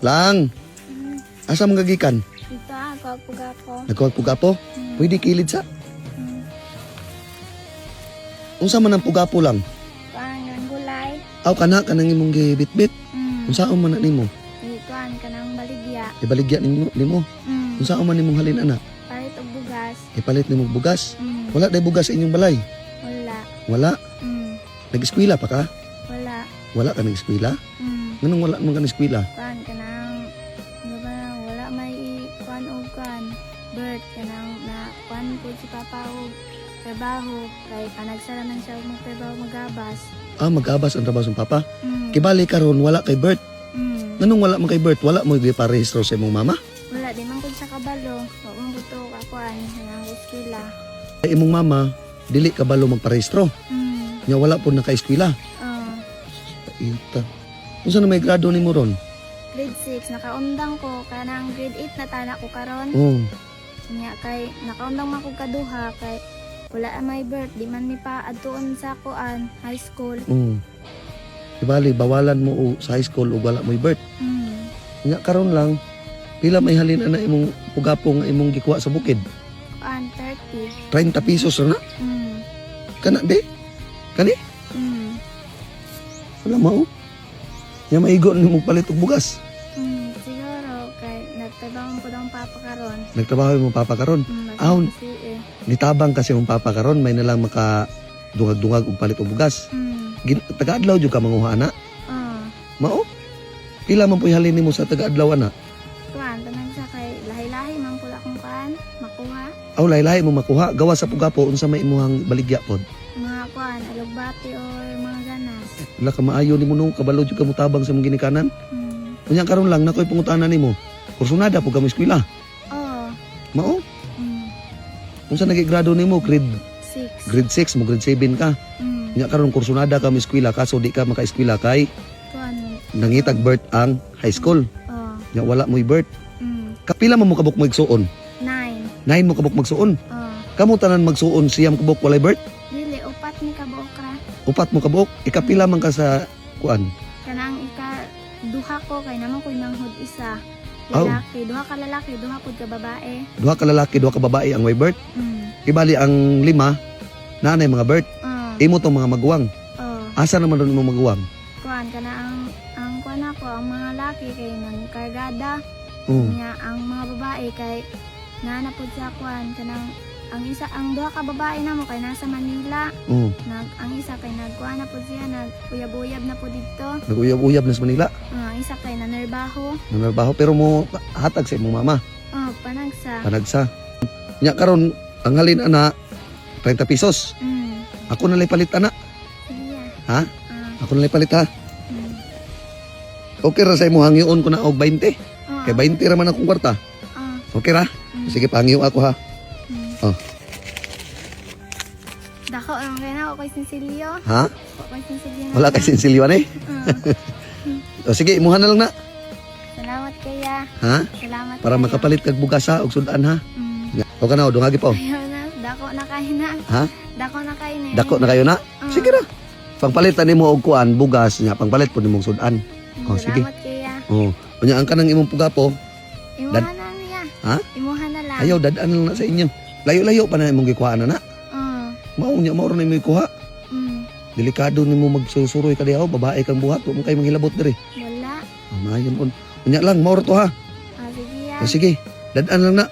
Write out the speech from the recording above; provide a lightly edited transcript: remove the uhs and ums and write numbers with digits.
Lang. Asa man gagikan? Dito ako, puga ko. Nagkuha pugapo? Pwede kilid sa? Unsa man ang pugapo lang? Kuan, kanang gulay. Aw kana kanang imong gibitbit. Unsa man na nimo? Kuan, kanang baligya. Ibaligya nimo nimo. Unsa man nimong halin ana? Palit og bugas. Ipalit nimo bugas. Wala day bugas sa inyong balay. Wala. Wala. Nag-eskwela pa ka? Wala. Wala ka nag-eskwela? Nganong wala man ka nag-eskwela? Kuan, kanang, ano ba, wala may kuan og kuan. Birth, kanang na kuan po si Papa og trabaho. Kay panagsara man siya og magtrabaho magabas. Ah, mag-abas ang trabaho sa papa. Kibali karon wala kay birth. Nganong wala man kay birth? Wala mo giparehistro sa imong mama? Wala, di man ko siya kabalo. Wa man ko to kakuan, kanang eskwela. Ay, imong mama dili kabalo magparehistro. Nya wala po naka-eskwela. Oh. Ita. Unsa na may grado nimo ron? Grade 6, nakaundang ko kanang grade 8 na tana ko karon. Oh. Nya kay nakaundang man ko kaduha kay wala may birth, di man mi pa adtuon sa kuan high school. Oh. Kibali bawalan mo sa high school ug wala mo'y birth. Nya karon lang pila may halin ana imong pugapo nga imong gikuha sa bukid? Kuan 30. 30 pesos ra na. Kana di? Kani? Wala mao. Nya maigo nimo palit og bugas. Siguro kay nagtrabaho po daw ang papa karon. Nagtrabaho imong papa karon. Aw. Kasi eh. Nitabang kasi imong papa karon may nalang maka dungag-dungag og palit og bugas. Taga-adlaw jud ka manguha ana. Oh. Mao. Pila man po'y halin nimo sa taga-adlaw ana? Kuan tanan sa kay lahi-lahi man pud akong kuan makuha. Aw, lahi-lahi mo makuha gawa sa pugapo, unsa may imuhang baligya pod? Mga kuan alugbati or mga ganas. Wala ka maayo nimo no, kabalo jud ka motabang sa imong ginikanan. Unya karon lang nakoy pangutana nimo. Kursunada po ka mo eskwela. Oh. Mao? Unsa nagi grado nimo? Grade 6. Grade 6 mo grade 7 ka. Unya karon kursunada ka mo eskwela kaso di ka makaeskwela kay Kuan. nangitag birth ang high school. Oh. Nya wala mo'y birth. Kapila man mo kabuk magsuon? 9. 9 mo kabuk magsuon. Oh. Kamo tanan magsuon siyam kabuk walay birth? Dili, upat ni kabuok ra. Upat mo kabuk. Ikapila man ka sa kuan? Kanang ika duha ko kay naman ko'y manghud isa. Aw. Lalaki, duha ka lalaki, duha pud ka babae. Duha ka lalaki, duha ka babae ang way birth. Ibali ang lima naanay mga birth. Oh. Imo tong mga maguwang. Oh. Asa naman ron imong maguwang? Kuan kana ang kuan ako ang mga laki kay nang kargada. Nya ang mga babae kay naa na pud sa kuan kanang ang isa, ang duha ka babae namo kay nasa Manila. Nag ang isa kay nagkuan na pud siya, naguyab-uyab na pud didto. Naguyab-uyab na sa Manila. Ah, ang isa kay nanerbaho. Nanarbaho pero mo hatag sa imong mama. Oh, panagsa. Panagsa. Nya karon ang halin ana 30 pesos. Ako na lay palit ana. Sige. Ha? Ah. Ako na lay palit ha. Okay ra sa imo hangyoon ko na og 20. Oh. Kay 20 ra man akong kwarta. Ah. Okay ra? Sige, pangyo ako ha. Oh. Dako ang kay na ako kay Sinsilyo. Ha? Ako kay Sinsilyo na. Wala kay sinsilyo eh. Ah. O sige, imuha na lang na. Salamat kaya. Ha? Salamat Para kayo. makapalit kag bugas ha og sudan ha. O ka na, dungagi pa. Oh. Ayaw na, dako na kayo na. Ha? Dako na kayo na. Dako na kayo na. Ah. Sige ra. Pangpalit nimo og kuan bugas nya, pangpalit pud nimong sudan. Oh, sige. Salamat kaya. Oh, unya ang kanang imong pugapo, Imuha na niya. Ha? Imuha na lang. Ayaw dad-an lang na sa inyo. Layo-layo pa na imong gikuhaan na na. Oh. Mao nya mao ra na imong ikuha. Delikado nimo magsusuroy ka diha, oh, babae kang buhat, wa mo kay manghilabot diri. Wala. Oh, maayo mon. Unya lang mao ra to ha. Ah, sige ya. Oh, sige. Dad-an lang na.